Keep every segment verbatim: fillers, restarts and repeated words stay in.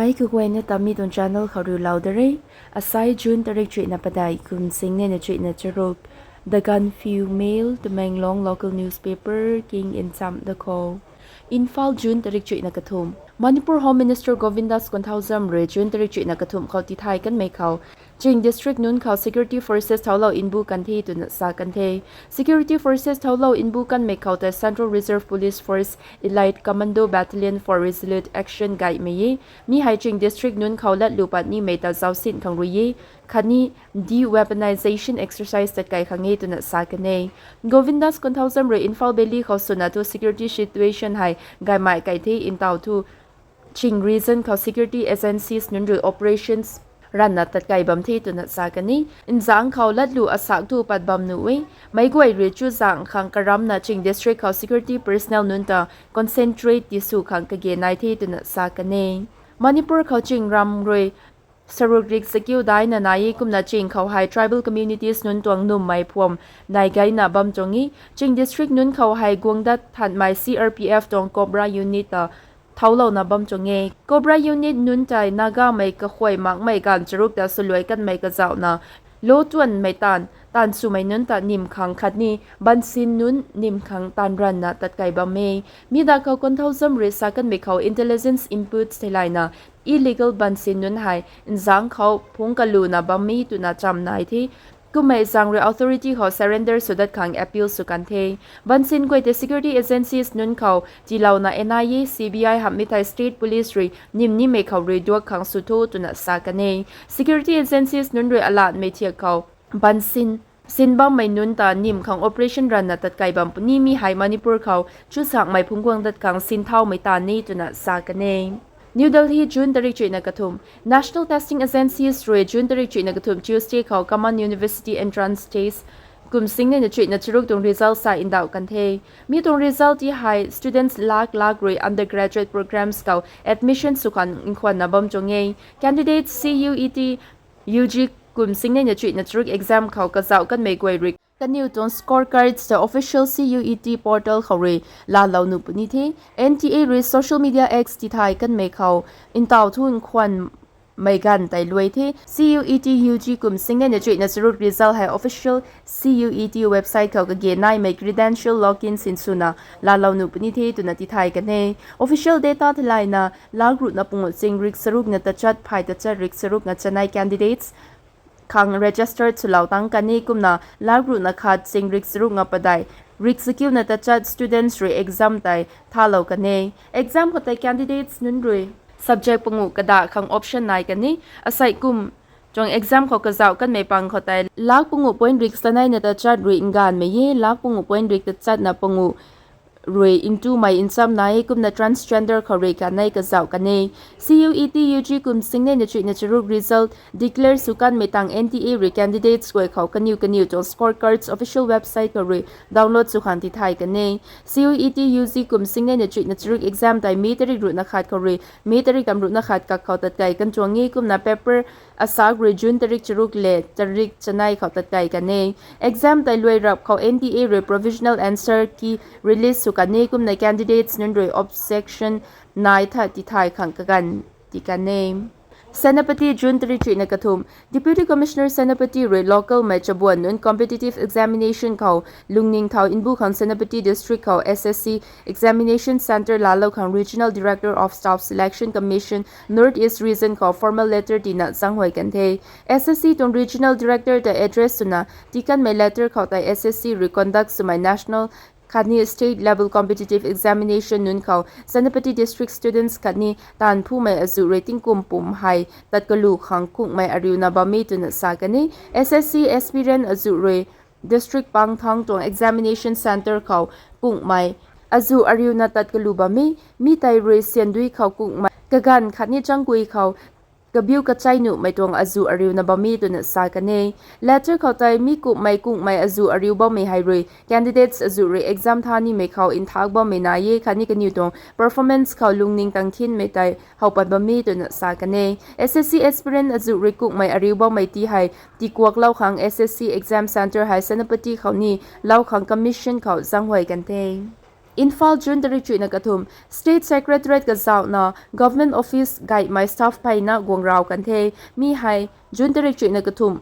Ai kaguayna ta mi tuang channel khou riulou da re. Asai June tarik chuihna padeih kum singnei na chuihna charuk. The Gaanphiu Mail, Tamenglong local newspaper king nchamh da kho. Imphal, June tarik chuihna kathumh. Manipur Home Minister Govindas Konthoujam rui June tarik chuihna kathumh khou tithay kanmei khou, Ching district nunc khou security forces thoulou mbu kan the twna sa kan the. Security forces thoulou mbu kanmei khou tei Central Reserve Police Force, Elite Commando Battalion for Resolute Action gaymei e. Mi hei Ching district nunc khou latlu pat nimei ta zaucsin khang rui e, khatni de-weaponization exercise tat kai khang e twna sa kan e. Govindas Konthoujam rui Imphal Valley khou swna thu security situation hei gaymei kai the, ntaw thu Ching region khou security agencies nunc rui operations ranvna tat kai bam the twna sa kan e. Nzangc khou latlu asak thu pat bam nuh e. Meic guay rui chuzaeng khang karamna Ching district khou security personnel nunc ta concentrate tisw khang kage nai the twna sa kan e. Manipur khou Ching ram rui saruk rik chakiu daina nai e, kumna Ching khou hei tribal communities nunc tuang nummei phuam nai gayna bam tuang e. Ching district nunc khou hei guang dat thanmei C R P F tuang Cobra unit ta thoulouna bam tuang e. Cobra unit nunc tei Nagamei kakhuay makmei ganv charuk ta swluai kanmei kazauhna, lo tuanmei taanv, taanv swmei nunc ta nim khang khatni bansin nunc nim khang taanv ranvna tat kai bam e. Mi da khou Konthoujam rui sa kanmei khou intelligence inputs theilayna illegal bansin nunc hei nzangc khou phungc kaluna bam e twna cham nai the. Kummei zaeng rui authority khou surrender sw dat khang appeal sw kan the. Bansin guay tei security agencies nunc khou tiilouna N I A, C B I hamhmei thei state police rui nim nimei khou rui duak khang sw tho twna sa kan e. Security agencies nunc rui alatmei thiak khou bansin sin bammei nunc ta nim khang operation ranvna tat kai bam puni. Mi hei Manipur khou chuzaenghmei phungc guang dat khang sinthaumei taanv e twna sa kan e. New Delhi, June tarik chuihna kathumh. National Testing Agencies rui June tarik chuihna kathumh Tuesday khou Common University Entrance Test kum singnei na chuihna charuk tuang result sa ndauh kan the. Mi tuang result ti hei students lak lak rui undergraduate programs khou admission sw khang nkhwanna bam tuang e. Candidates C U E T U G kum singnei na chuihna charuk exam khou kazauh kanmei guay rui kaniw tuang scorecards ta official C U E T portal khou rui laalou nuh puni the. N T A rui social media X tithay kanmei khou ntaw thu nkhwanmei ganv tei luai the. C U E T U G kum singnei na chuihna charuk result hei official C U E T website khou kage naimei credential login sinswna laalou nuh puni the twna tithay kan e. Official data theilayna lak ruhna panguh ching rik charuk na tachat phay tachat rik charuk na chanei candidates khang registered swlou tang kan e, kumna lak ruhna khat ching rik charuk na padeih rik chakiu na tachat students rui exam tei thalou kan e. Exam khou tei candidates nunc rui subject panguh kadah khang option nai kan e. Asei kum tuang exam khou kazauh kanmei pang khou tei lak panguh point rik chanei na tachat rui nganvmei e, lak panguh point rik tachat na panguh rui ntumei ncham nai e, kumna transgender khou rui kanei kazauh kan e. C U E T U G kum singnei na chuihna charuk result declare sw kanmei tang N T A rui candidates guay khou kaniw kaniw tuang scorecards official website khou rui download sw khang tithay kan e. C U E T U G kum singnei na chuihna charuk exam tei May tarik ruhna khat khou rui May tarik tam ruhna khat kak khou tat kai kan tuang e, kumna paper asak rui June tarik charuk le tarik chanei khou tat kai kan e. Exam tei luai rap khou N T A rui provisional answer key release sw kan e, kumna candidates nunc rui objection nai tha tithay khang kaganv ti kan e. Senapati, June tarik chuihna kathumh. Deputy Commissioner Senapati rui local mei chabuan nunc competitive examination khou lungning thau mbu khang Senapati District khou S S C examination centre laalou khang Regional Director of Staff Selection Commission, North East Region khou formal letter tina zaenghuay kan the. S S C tuang Regional Director ta address swna tii kanmei letter khou tei S S C rui conduct swmei national khatni state level competitive examination nunc khou Senapati District students khatni taanv phumei azuh rui tingkum pum hei tat kalu khang kunghmei ariuna bam e twna sa kan e. S S C aspirant azuh rui district pangthang tuang examination centre khou kunghmei azuh ariuna tat kalu bam e. Mi tei rui siandui khou kunghmei kaganv khatni changkui khou kabiu kachai nuhmei tuang azuh ariuna bam e twna sa kan e. Letter khou tei mi kumhmei kunghmei azuh ariu bammei hei rui candidates azuh rui exam tha nimei khou nthak bammei nai e, khatni kaniw tuang performance khou lungning tang thinmei tei how pat bam e twna sa kan e. S S C aspirant azuh rui kunghmei ariu bammei ti hei tikuaklou khang S S C exam centre hei Senapati khou ni lou khang commission khou zaenghuay kan the. Imphal, June tarik chuihna kathumh. State Secretariat kazauhna Government Office gaymei staff pheyna guang rau kan the. Mi hei June tarik chuihna kathumh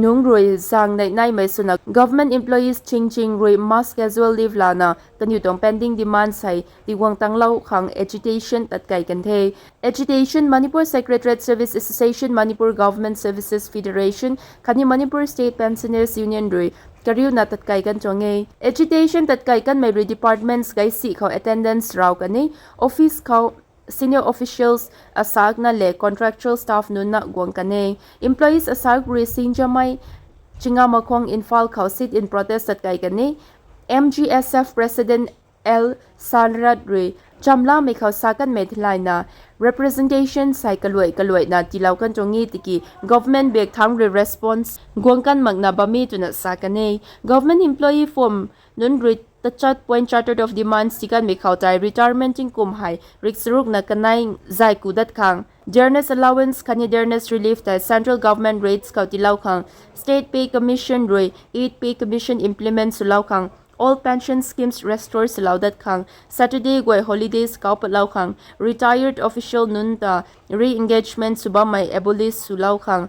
nungc rui zang neih naimei swna government employees ching ching rui mass casual leave lana kaniw tuang pending demands hei tiguang tanglou khang agitation tatkai kan the. Agitation Manipur Secretariat, Service Association, Manipur Government Services Federation khatni Manipur State Pensioners Union rui kariuna tatkai kan tuang e. Agitation tatkai kanmei rui departments gaisi khou attendance rau kan e. Office khou senior officials asak na le contractual staff nunc na guang kan e. Employees asak rui Singjamei, Chingamakhong, Imphal khou sit-in protest tatkai kan e. M G S F President L Sanrat rui chamlamei khou sa kanmei theilayna representation sei kaluai kaluaina tiilou kan tuang e tiki government bak thangc rui response guang kan makna bam e twna sa kan e. Government employee phwam nunc rui tachat point chartered of demands tii kanmei khou tei retirement tingkum hei riksarukna kanei zay ku dat khang, dearness allowance khatni dearness relief tei central government rates khou tiilou khang, State Pay Commission rui Eighth Pay Commission implement swlou khang, old pension schemes restore swlou dat khang, Saturday guay holidays kau patlou khang, retired official nunc ta re-engagement sw bammei abolish swlou khang,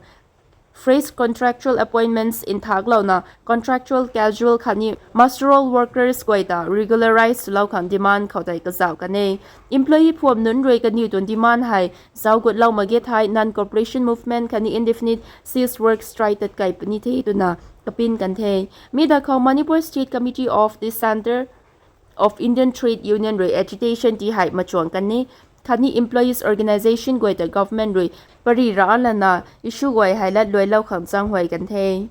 fresh contractual appointments nthaklouna contractual, casual khatni muster roll workers guay ta regularize swlou khang demand khou tei kazauh kan e. Employee phwam nunc rui kaniw tuang demand hei zauc gutlou mak ge thei non-cooperation movement khatni indefinite cease work strike tatkai puni the twna kapin kan the. Mi da khou Manipur State Committee of the Centre of Indian Trade Union rui agitation tii hei machuang kan e, khatni employees organisation guay ta government rui pary ra lana issue guay hei latluailou khang zaenghuay kan the.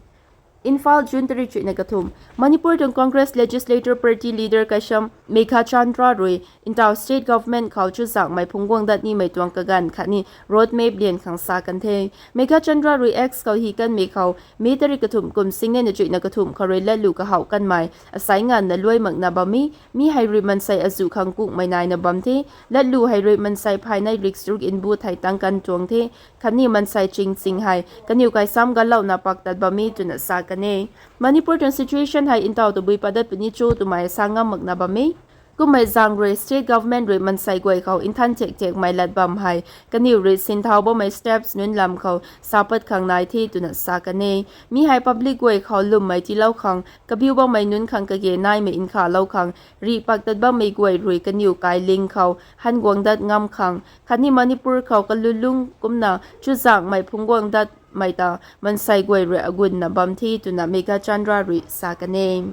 Imphal, June tarik chuihna kathumh. Manipur tuang Congress Legislator Party leader kaisam Meghachandra rui ntaw state government khou chuzaenghmei phungc guang dat nimei tuang kaganv khatni road map lian khang sa kan the. Meghachandra rui X khou hi kanmei khou May tarik kathumh kum singnei na chuihna kathumh khou rui latlu kahouh kanmei asei nganvna luai makna bam e. Mi hei rui mansei azuh khang kukmei naina bam the. Latlu hei rui mansei phay nei riksaruk nbu thei tang kan tuang the. Khatni mansei ching ching hei kaniw kaisam galouna pak tat bam e twna sa kan e. Manipur tuang situation hei ntaw tabui pat dat puni cho twmei sa ngam makna bam e. Kummei zaeng rui state government rui mansei guay khou nthan thek thekmei lat bam hei kaniw rui sinthau bammei steps nunc lam khou sa pat khang nai the twna sa kan e. Mi hei public guay khou lwmmei tiilou khang, kabiu bammei nunc khang kage naimei nkhalou khang, rih pak tat bammei guay rui kaniw kailing khou han guang dat ngam khang, khatni Manipur khou kalulung kumna chuzaenghmei phungc guang datmei ta mansei guay rui agunna bam the twna Meghachandra rui sa kan e.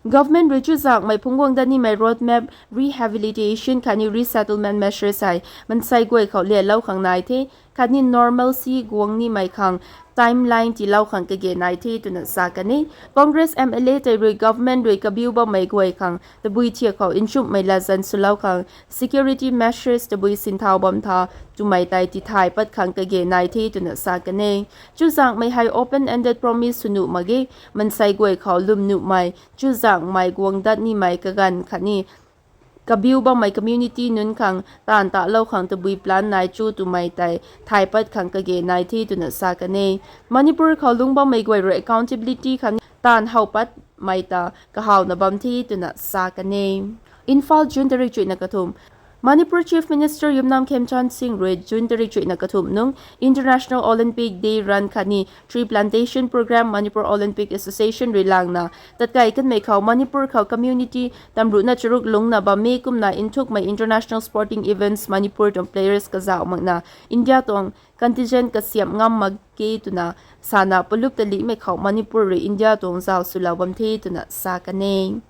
Government rui chuzaenghmei phungc guang dat nimei road map, rehabilitation khatni resettlement measures hei mansei guay khou lialou khang nai the, khatni normalcy guang nimei khang timeline tiilou khang kage nai the twna sa kan e. Congress M L A tei rui government rui kabiu bammei guay khang tabui thiak khou nchumhmei latzan swlou khang security measures tabui sinthau bam tha twmei tei tithay pat khang kage nai the twna sa kan e. Chuzaenghmei hei open-ended promise sw nuh mak ge, mansei guay khou lwm nuhmei, chuzaenghmei guang dat nimei kaganv khatni kabiu bammei community nunc khang taanv talou khang tabui plan nai cho twmei tei thay pat khang kage nai the twna sa kan e. Manipur khou lungc bammei guay rui accountability khang taanv how patmei ta kahawna bam the twna sa kan e. Imphal, June tarik chuihna kathumh. Manipur Chief Minister Yumnam Khemchand Singh rui June tarik chuihna kathumh nung International Olympic Day run khatni tree plantation programme Manipur Olympic Association rui langna tatkai kanmei khou Manipur khou community tamruhna charuk lungcna bam e kumna nthukmei international sporting events Manipur tuang players kazauh makna India tuang contingent kasiamh ngam mak ge twna sana palup talihmei khou Manipur rui India tuang zauc swlou bam the twna sa kan e.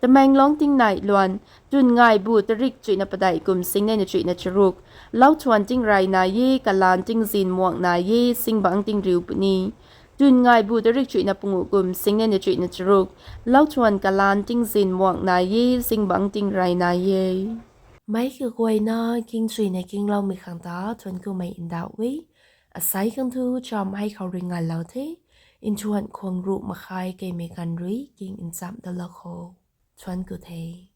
Tamenglong tingnai luan, twn ngaibu tarik chuihna padeih kum singnei na chuihna charuk. Lauthuan tingrayna e, kalaan tingzin muakna e, singbangc tingriu puni. Twn ngaibu tarik chuihna panguh kum singnei na chuihna charuk. Lauthuan kalaan tingzin muakna e, singbangc tingrayna e. Meic kaguayna kingchuina kingloumei khang ta thuanc kumei ndauh e. Asei khang thu cham hei khou rui ngalou the. Nthuan khwang ruh makhai keimei ganv rui king nchamh dalou kho. Thuanc ku the.